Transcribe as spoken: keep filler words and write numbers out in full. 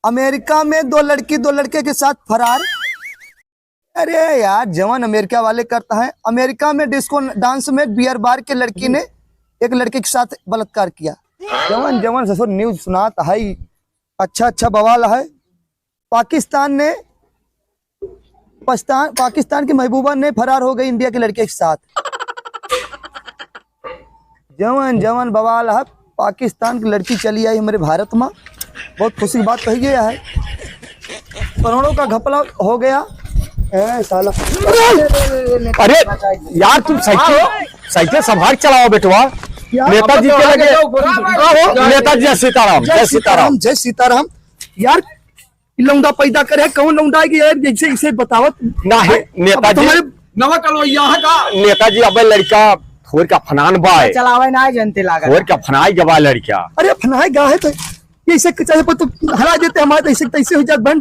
अमेरिका में दो लड़की दो लड़के के साथ फरार। अरे यार, जवन अमेरिका वाले करता है, अमेरिका में डिस्को डांस में बियर बार के लड़की ने एक लड़के के साथ बलात्कार किया। जवन जवन ससुर न्यूज सुनात है, अच्छा अच्छा बवाल है। पाकिस्तान ने पाकिस्तान पाकिस्तान की महबूबा ने फरार हो गई इंडिया के लड़के के साथ। जवन जवन बवाल है, पाकिस्तान की लड़की चली आई हमारे भारत में, बहुत खुशी की बात कही गई है। करोड़ों का घपला हो गया। ए, साला। अरे यार, तुम साइकिल साइकिल संभाल के चलाओ बेटवा। नेताजी के लगे। नेताजी, जय सीताराम, जय सीताराम। जय सीताराम। यार, ई लौंडा पैदा करे है, कौन लौंडा है कि यार, जैसे इसे बतावत। ना है, अब नेताजी। तुम्हारे नवा कलो यहाँ का। नेताजी, अबे लड़का फोर का फनान बा है। चलावे ना जनते लागत। फोर का फनाई गवा लड़का। अरे फनाई गा है तो ये इसे चाहे पर तो हरा देते हमारे, तो इसे तैसे हो जात बन।